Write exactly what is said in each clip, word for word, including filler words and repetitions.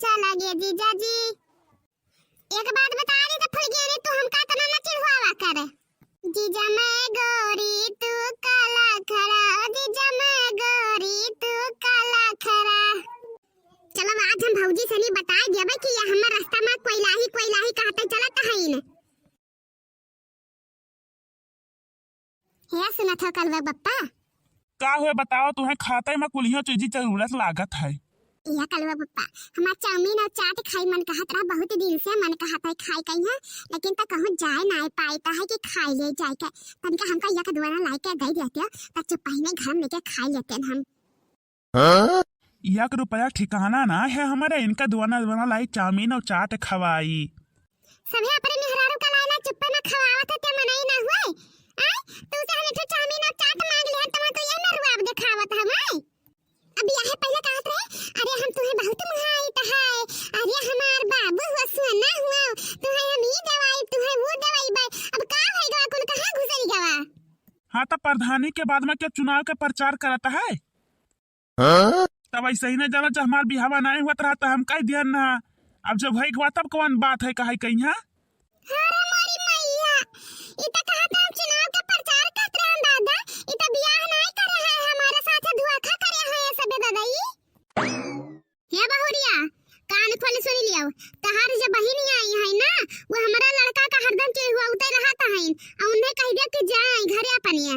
अच्छा लगे जीजा जी। एक बात बता दी तो फुलगेनी, तू हमका इतना न चिढ़वावा कर। जीजा मैं गोरी तू काला खड़ा, ओ जीजा मैं गोरी तू काला खड़ा। चलो आज हम भौजी सनी बताइ देबे कि ये हमर रास्ता में कोइलाही कोइलाही कहते चलत हईन। हे सुनत हो कलुआ बप्पा? का हुए बताओ, तुहें खाते में कुलियो चीजी जरूरत लागत है। या कलुआ बप्पा, हमार चाउमीन और चाट खाई मन कहत रहा, बहुत दिन से मन कहत है खाई कहीं है, लेकिन त कहूँ जाए ना पाए त है कि खाई ले जाए के। तनिका हमका एक दुआना लाई के दे देते हो, त चुप पहिने घर में के खाई लेते हम। हाँ? एक रुपया ठिकाना ना है हमारे, इनका दुआना दुआना लाई चाउमीन और चाट खवाई। सभे अपने मेहरारू का लायला चुप्पे ना खवावत है, ते मनई ना हुए। आय, तू से हम एक ठो चाउमीन और चाट मांग ले, तब तो ये ना रुआब दिखावत हम, आय। अब यह पहले कहत रहे, "अरे हम तुहे बहुत मुहाइत है, अरे हमार बाबू हुआ सुअना हुआ, तुहे हम ई दवाई, तुहे वो दवाई बे।" अब का होई गवा, कुल कहाँ घुसरी गवा? हाँ, तो प्रधानी के बाद में क्या चुनाव के प्रचार करत है? हाँ? तब ऐसे ही ना जाना, जब हमार बिहावा नाहीं हुआ रहा, तो हम कह दिया ना। अब जब होई गवा, तब कौन बात है, कहे कहीं, हाँ? अरे मोरी मैया, ई त कहा था हम चुनाव के प्रचार करत रहन दादा, ई त बियाह नाहीं करे है, हमारे साथ धोखा करे है ये सब दादा ई। हे बहुरिया, कान खोल सुन लियो, तहार जो बहिनी आई है ना, वो हमारा लड़का का हरदम चिढ़ुआते रहत है, और उन्हें कह दिया कि जाए घरे अपनिया।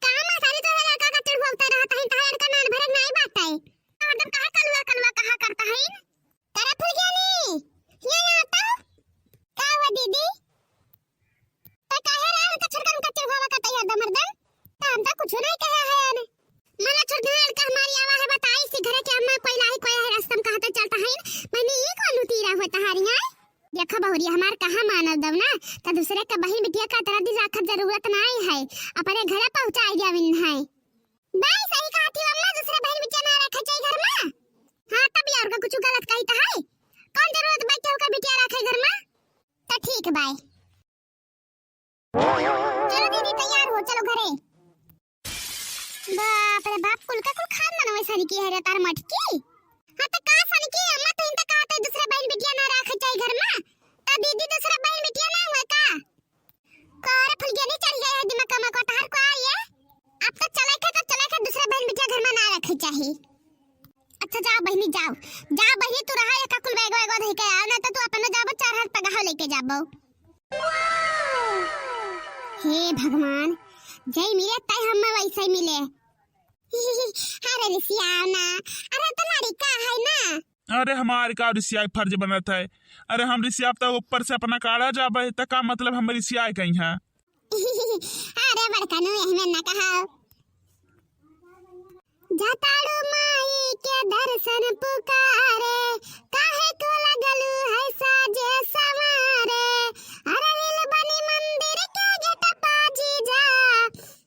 का महतारी तोहरे लड़का का चिढ़ुआते रहत है, तहार लड़का नान भरे नाहीं बाटे। हरदम काहे कलुआ कलुआ कहा करत है? करे फुलगेनी, ये यहाँ तो। का हुआ दीदी? तो काहे रे हमका छोड़ के हमका चिढ़ावा करता है हरदम हरदम? तो हम तो कुछ नहीं कहे हैं। मना छोड़ दे, लड़का हमारी आवा है, बताई सी घरे के अम्मा कोइलाही कोइलाही रास्ता में कहाँ तक चलता है? मैंने ये कौन लुटीरा होता है रे? देखो बहुरिया, हमार कहाँ मानव दव ना, तो दूसरे का बहिन बिटिया का तरह दिल राखत जरूरत नहीं है, अपने घरे पहुँचाई जाविन है। बाई सही कहत ही अम्मा, दूसरे बहिन बिटिया ना रखे चाहिए घर में। हाँ, तब यार का कुछ गलत कही तो है? कौन जरूरत बाई केहू का बिटिया रखे घर में? तो ठीक बाई। चलो दीदी, तैयार हो, चलो घरे। बाप रे बाप, कुल का कुल खानदान वैसा निकी है रे तार मटकी। हाँ, तो का सन की अम्मा, तो इनका कहते दूसरे बहिन बिटिया ना रखे चाहिए घर में, तो दीदी दूसरे बहिन बिटिया ना हुए का? का रे फुलगेनी, चढ़ गए है दिमाग में को तहार को आ ये? अब तो चले के, तो चले के दूसरे बहिन बिटिया घर में ना रखे चाही। अच्छा जाओ बहिनी जाओ, जाओ बहिनी तू रहा ये काकुल बैग वैग धई के आओ, ना तो तू अपने जाबो चार हाथ पगहा लेके जाबो। हे भगवान, जय मिले तय हम वैसे ही मिले। अरे रिसियाओ ना, अरे तो लड़िका है ना। अरे हमार का रिसियाई फर्ज बनत है? अरे हम रिसियाब त ऊपर से अपना काढ़ा जाबे, त का मतलब हम रिसियाई कहीं है? अरे बड़कनू, यही में ना कहा। जाताड़ू माई के दर्शन पुकारे, काहे को लगलू है साजे सवारे। अरे रील बनी मंदिर के गेट पा जीजा,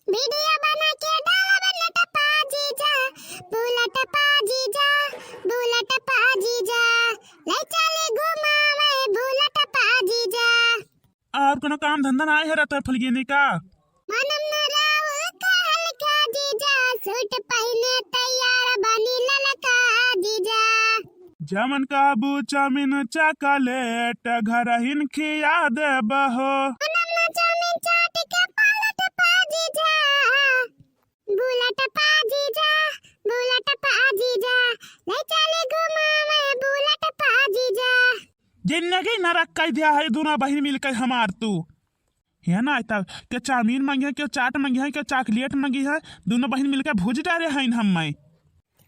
वीडियो बना के डालब नेट पा जीजा, बुलेट पा जीजा, बुलेट पा जीजा, ले चले घुमावे बुलेट पा जीजा। और कोनो काम धंधा ना है रहता है फुलगेनी का? मनम न राव कहल का जीजा, सूट पहिने तैयार बनी ललका जीजा। जमन कहबू चाउमीन चॉकलेट, घरहिन खिया देबहो। मनम न चाउमीन चाट के पालट पा जीजा, बुलेट पा जीजा, बुलेट पा जीजा, ले चले घुमावे बुलेट पा जीजा। जिंदगी नरक कइ दिया है दोनों बहिन मिलके हमार तू। है ना, तब के चाउमीन मांगी है, के चाट मांगी है, के चॉकलेट मांगी है, दोनों बहिन मिलके भूज डारे हैं हम मैं।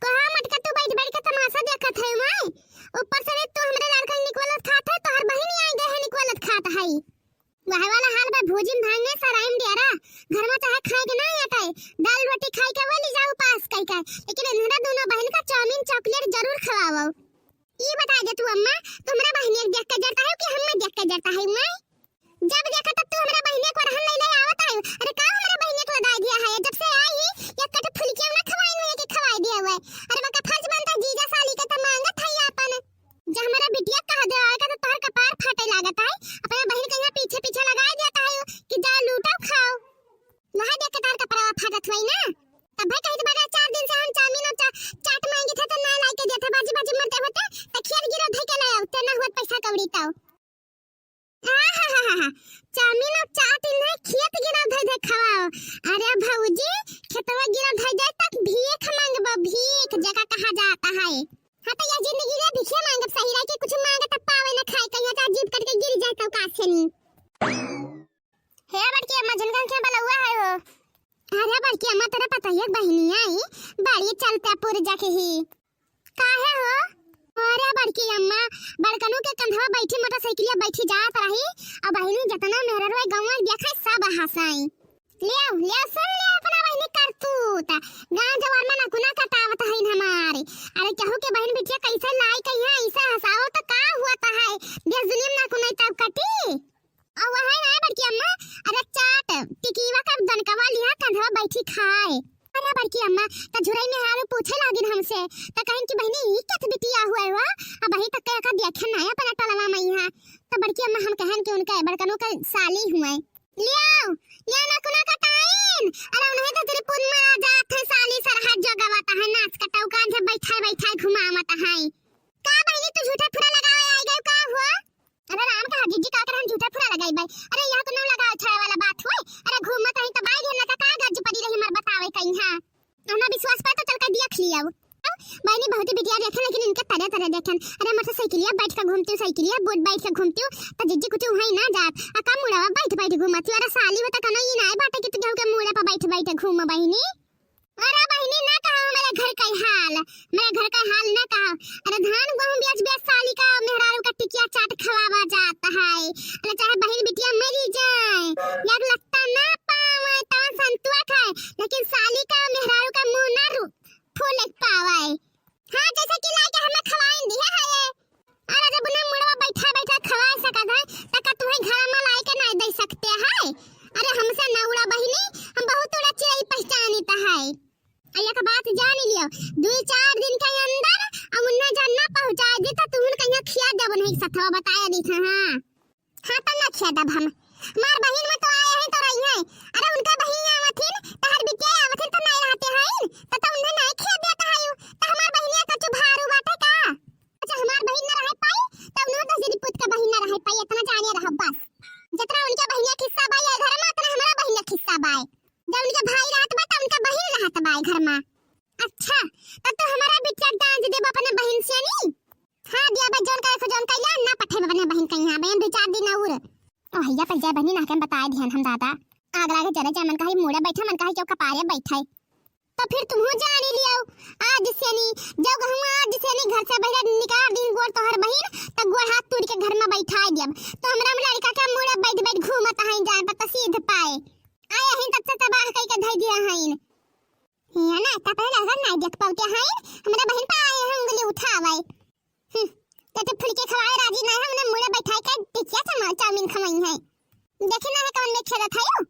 कहाँ मटका तू बैठ बैठ के तमाशा देखत है मैं? ऊपर से तू हमरे लड़का निकलत खात है, तोहर बहिन आई गए है निकलत खात है। वह वाला हाल बा भोजिन भांगे सराइम डेरा। घर में चाहे खाए के ना आटे, दाल रोटी खाए के वो ले जाओ पास कई के, लेकिन इन्हरा दोनों बहिन का चाउमीन चॉकलेट जरूर खवाओ। ई बता दे तू अम्मा, तू हमरा बहिनिया के देख के जरता है कि हमें देख के जरता है? मैं जब देखा तब तू हमरा बहिनिया को रहन ले ले आवत है। अरे का हमरा बहिनिया को लदाई दिया है? जब से आई ही एक कट फुलकिया ना खवाई हुए कि खवाई दिया हुआ है। अरे वका फर्ज बनता जीजा साली के त मांगत है अपन। जब हमरा बिटिया कह दे आए का तो तोहर कपार फाटे लागत है। अपने बहिन के यहाँ पीछे पीछे लगाई देता है कि जा लूटो खाओ। वहाँ देख के तार कपड़ा फाटत हुई ना। तब भाई कहित बाटे चार दिन से हम चाउमीन और चा-, चाट मांगी थे तो ना लाई के देते, बाजी बाजी मरते होते तो खेल गिरो हे बड़की अम्मा, झुनका के बलौआ है हो। अरे बड़की अम्मा, तोरा पता है बहिनी आई, बड़ी चलता पुरजा के ही। काहे हो? अरे बड़की अम्मा, बड़कनू के कंधवा बैठी मोटरसाइकिलिया बैठी जात रही, अब बहिनी जतना मेहररुआ गाँव में देखा सब हंसाई। लियाओ, लियाओ, सुन लियाओ अपना बहिनी करतूत। गाँव जवार में नकुना कटावत हईन हमारे। अरे केहू के बहिन बिटिया कैसे लाई कहिया ऐसे हंसाओ तो का हुआ तो है? देश दुनिया में नकुना तब कटी। और वह है ना बड़की अम्मा, अरे चाट, टिकीवा का दनकवा लिहा कंधवा बैठी खाए। अरे बड़की अम्मा, त झुरई मेहरारू पूछे लागिन हमसे, त कहिन कि बहिनी ई कत बिटिया हुआ हुआ, अब वही तक का देखे ना अपना टलवा में यहाँ। त बड़की अम्मा हम कहन कि उनका बड़कनों का साली हुआ। लियाओ, लियाओ नकुना कटाइन। अरे उन्हें तो तेरे पुन मरा जात है साली सरहद जो गवाता है नाच कटाऊ कान से बैठाए बैठाए घुमावत है। का बहिनी तू झूठा फुरा लगावे आई गयो का हुआ? अरे राम का जिज्जी का करन झूठा फुरा लगाई बाई। अरे यहाँ तो नौ लगाओ छाया वाला बात हुए। अरे घूमत रही तो बाई घेरना का का गरज पड़ी रही मर बतावे कहीं हाँ। हमरा विश्वास पर तो चल के देख लियाओ। बहिनी बहुत ही बिटिया देखे लेकिन इनके तरे तरे देखेन। अरे मोटरसाइकिलिया बैठ के घूमती हूँ, साइकिलिया बोट बैठ के घूमती हूँ, तो जिज्जी कुछ हुई ना जात। आ का मुड़वा बैठ बैठ घूमती हूँ। अरे साली हो तो कनो ई ना बाटे कि तू केहू के मुड़े पर बैठ बैठ घूम बहिनी। अरे बहिनी ना कहा हमारे घर का हाल, मेरे घर का हाल ना कहा। अरे धान गेहूं बेच बेच साली का मेहरारू का टिकिया चाट खवावा जाता है। अरे चाहे बहिन बिटिया मरी जाए, एक लत्ता ना पावे तवन संतुआ खाए, लेकिन साली का मेहरारू का मुंह ना रू फूल एक पावे। हाँ, जैसे कि लाइके हमें खवाइन दिया है ये। अरे जब उन्हें मुड़वा बैठा बैठा खवाए सकत है, त का तुम्हें घर में लाइके नहीं दे सकते हैं? अरे हमसे ना उड़ा बहिनी, हम बहुत उड़ा चिड़ई पहचानी त है। आ एक बात जान लियो, दुई चार दिन के अंदर हम उन्हें जब ना पहुँचा दी त तुहन कहीं खिया देब नहीं सथवा बताया नहीं था। हाँ। हाँ, तो ना खेदब हम। हमार बहिन में तो आए हैं तो रही हैं। अरे उनका बहिन आवत हिन, तहर बिटिया आवत हिन तो नहीं रहते हैं, तो, तो उन्हें नहीं खेद देता है यू। तो हमार बहिनिया का चुभारू बाटे का? अच्छा, हमार बहिन ना रह पाई, तो उन्हें तो जिरी पुत का बहिन ना रह पाई, इतना जाने रहो बस। जितना उनके बहिनिया खिस्सा बाई है घर में, उतना हमारा बहिनिया खिस्सा बाई। जब उनके भाई रहत बा, तो उनका बहिन रहत बाई घर में। अच्छा, तब तो हमारा बिटिया दान दे देब अपने बहिन से नहीं? हाँ, दिया बा, जौन करे, जौन कइला, ना पठेब अपने बहिन कहीं, हाँ, बहिन दो चार दिन और। ओ भैया, पर जय बहिनी ना के हम बताए दिहन हम दादा। आग लागे जरे जय मन कही मुड़े बैठे, मन कही क्यों कपारे बैठे। तो फिर तुमहू जानी लियो, आज से नी, जब हम आज से नी घर से बहरे निकाल दिन गोड़ तोहर बहिन, त गोड़ हाथ तोड़ के घर में बैठाए दियब। तो हमरा में लड़का के मुड़े बैठ बैठ घूमत हईन जान पर तो सीध पाए। आए हईन तब से तबाह कई के धई दिया हईन। हिया ना, त पहले अगर नहीं देख पावते हईन, हमरा बहिन पर आए हैं उंगली उठावे। हम्म, तो, तो फुलके खवाए राजी नहीं है, उन्हें मुड़े बैठाए के टिकिया से चाउमीन खवाई है। देखे ना है कौन में खेलत है यू?